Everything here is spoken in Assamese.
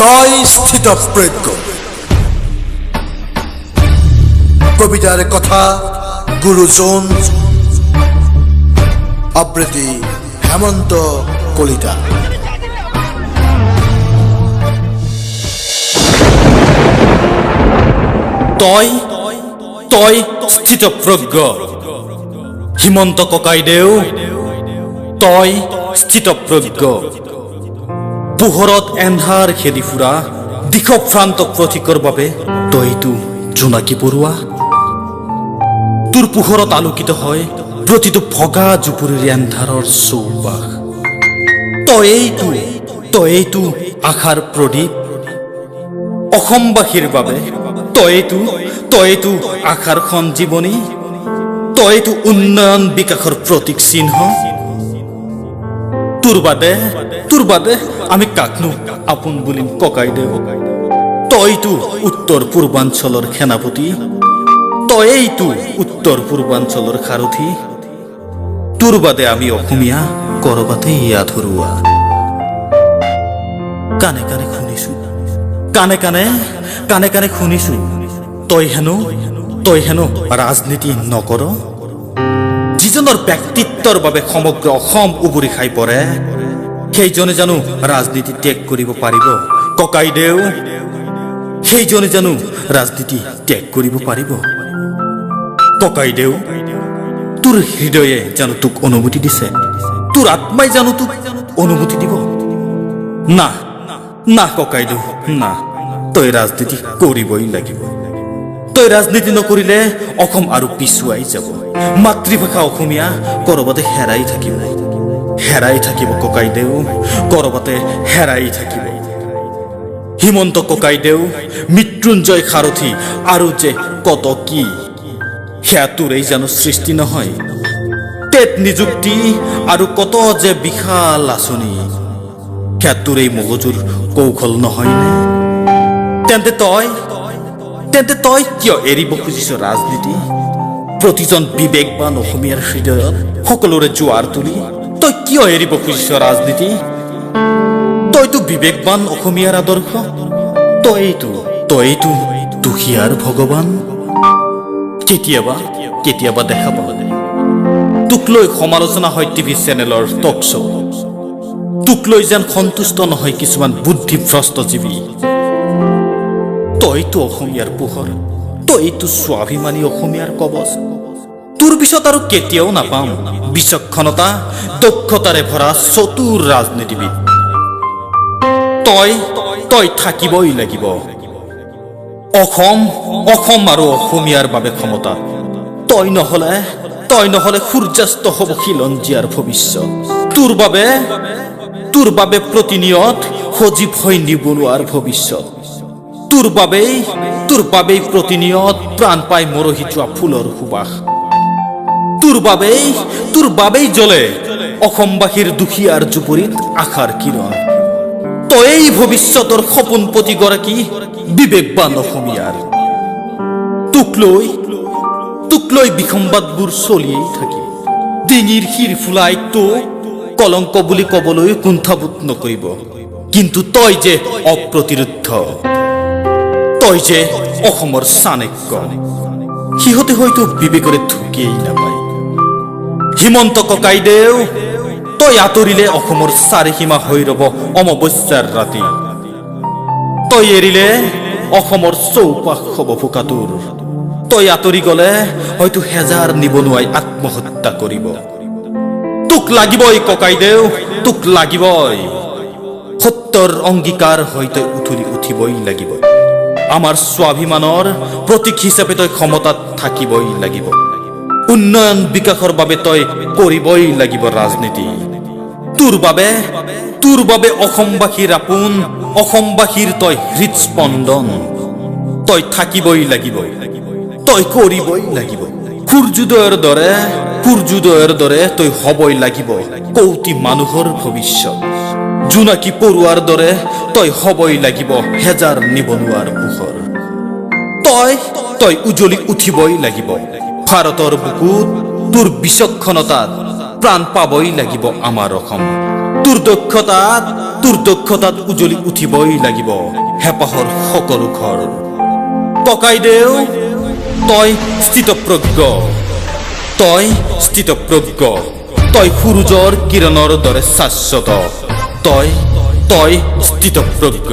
তই স্থিতপ্ৰজ্ঞ। কবিতাৰ কথা গুৰুজন, আবৃত্তি হেমন্ত কলিতা। তই তই স্থিতপ্ৰজ্ঞ হিমন্ত ককাইদেউ, তই স্থিতপ্ৰজ্ঞ। পোহৰত এন্ধাৰ খেদি ফুৰা দিশভ্ৰান্ত প্ৰতীকৰ বাবে তইতো জোনাকী পৰুৱা। তোৰ পোহৰত আলোকিত হয় প্ৰতিটো ভগা জুপুৰিৰ এন্ধাৰৰ চৌপাশ। তয়েইতো আশাৰ প্ৰদীপ অসমবাসীৰ বাবে। তয়েইতো আশাৰ সঞ্জীৱনী, তয়েইতো উন্নয়ন বিকাশৰ প্ৰতীক চিহ্ন। তোৰ বাদে আমি কাকনো আপোন বুলিম ককাইদেউ? তইতো উত্তৰ পূৰ্বাঞ্চলৰ সেনাপতি, তয়েইতো উত্তৰ পূৰ্বাঞ্চলৰ সাৰথি। তোৰ বাদে আমি অসমীয়া কৰবাতেই আধৰুৱা। কাণে কাণে শুনিছো, কাণে কাণে শুনিছো, তই হেনো ৰাজনীতি নকৰ। যিজনৰ ব্যক্তিত্বৰ বাবে সমগ্ৰ অসম উবুৰি খাই পৰে, সেইজনে জানো ৰাজনীতি ত্যাগ কৰিব পাৰিব ককাইদেউ? সেইজনে জানো ৰাজনীতি ত্যাগ কৰিব পাৰিব ককাইদেউ? তোৰ হৃদয়ে জানো তোক অনুমতি দিছে? তোৰ আত্মাই জানো তোক অনুমতি দিব? না না ককাইদেউ, না, তই ৰাজনীতি কৰিবই লাগিব। তই ৰাজনীতি নকৰিলে অসম আৰু পিছুৱাই যাব। মাতৃভাষা অসমীয়া কৰবাতে হেৰাই থাকিব, হেৰাই থাকিব ককাইদেউ, কৰবাতে হেৰাই থাকিব। হিমন্ত ককাইদেউ, মৃত্যুঞ্জয় সাৰথি আৰু যে কত কি, সেয়া তোৰেই জানো সৃষ্টি নহয়? টেট নিযুক্তি আৰু কত যে বিশাল আঁচনি, সেয়া তোৰেই মগজুৰ কৌশল নহয়নে? তেন্তে তই কিয় এৰিব খুজিছ ৰাজনীতি? প্ৰতিজন বিবেকবান অসমীয়াৰ হৃদয়ত সকলোৰে জোৱাৰ তুলি তই কিয় এৰিব খুজিছ ৰাজনীতি? তইতো বিবেকবান অসমীয়াৰ আদৰ্শ, তইতো দুখীয়াৰ ভগৱান। কেতিয়াবা কেতিয়াবা দেখা পাওঁ তোক লৈ সমালোচনা হয় টিভি চেনেলৰ টক শ্ব'। তোক লৈ যেন সন্তুষ্ট নহয় কিছুমান বুদ্ধিভ্ৰষ্ট জীৱী। তইতো অসমীয়াৰ পোহৰ, তইতো স্বাভিমানী অসমীয়াৰ কবচ। তোৰ পিছত আৰু কেতিয়াও নাপাম বিচক্ষণতা দক্ষতাৰে ভৰা চতুৰ ৰাজনীতিবিদ। তই থাকিবই লাগিব অসম অসম আৰু অসমীয়াৰ বাবে ক্ষমতা। তই নহলে সূৰ্যাস্ত হ'ব খিলঞ্জীয়াৰ ভৱিষ্যত। তোৰ বাবে প্ৰতিনিয়ত সজীৱ হৈ নিবনুৱাৰ ভৱিষ্যত। তোৰ বাবেই প্ৰতিনিয়ত প্ৰাণ পাই মৰহি যোৱা ফুলৰ সুবাস। তোৰ বাবেই জ্বলে অসমবাসীৰ দুখীয়াৰ জুপুৰিত আশাৰ কিৰণ। তয়েই ভৱিষ্যতৰ সপোন প্ৰতিগৰাকী বিবেকবান অসমীয়াৰ। তোক লৈ বিসম্বাদবোৰ চলিয়েই থাকিব। ডিঙিৰ শিৰ ফুলাই তোক কলংক বুলি কবলৈ কুণ্ঠাবোধ নকৰিব। কিন্তু তই যে অপ্ৰতিৰোধ্য, তই যে অসমৰ চাণক্য, সিহঁতে হয়তো বিবেকৰে ঢুকিয়েই নাপায়। হিমন্ত ককাইদেউ, তই আঁতৰিলে অসমৰ চাৰিসীমা হৈ ৰব অমাৱস্যাৰ ৰাতি। তই এৰিলে অসমৰ চৌপাশ হ'ব ভোকাতুৰ। তই আঁতৰি গলে হয়তো হেজাৰ নিবনুৱাই আত্মহত্যা কৰিব। তোক লাগিবই ককাইদেউ, তোক লাগিবই। সত্যৰ অংগীকাৰ হৈ তই উঠলি উঠিবই লাগিব। আমাৰ স্বাভিমানৰ প্ৰতীক হিচাপে তই ক্ষমতাত থাকিবই লাগিব। উন্নয়ন বিকাশৰ বাবে তই কৰিবই লাগিব ৰাজনীতি। তোৰ বাবে অসমবাসীৰ আপোন, অসমবাসীৰ তই হৃদস্পন্দন। তই থাকিবই লাগিব, তই কৰিবই লাগিব। সূৰ্যোদয়ৰ দৰে তই হ'বই লাগিব কৌটি মানুহৰ ভৱিষ্যত। জোনাকী পৰুৱাৰ দৰে তই হ'বই লাগিব হেজাৰ নিবনুৱাৰ পোহৰ। তই উজ্বলি উঠিবই লাগিব ভাৰতৰ বুকুত। তোৰ বিচক্ষণতাত প্ৰাণ পাবই লাগিব আমাৰ অসম। তোৰ দক্ষতাত, তোৰ তোৰ দক্ষতাত উজলি উঠিবই লাগিব হেঁপাহৰ সকলো ঘৰ। ককাইদেউ, তই স্থিতপ্ৰজ্ঞ, তই স্থিতপ্ৰজ্ঞ, তই সূৰুযৰ কিৰণৰ দৰে শাশ্বত, তই স্থিতপ্ৰজ্ঞ।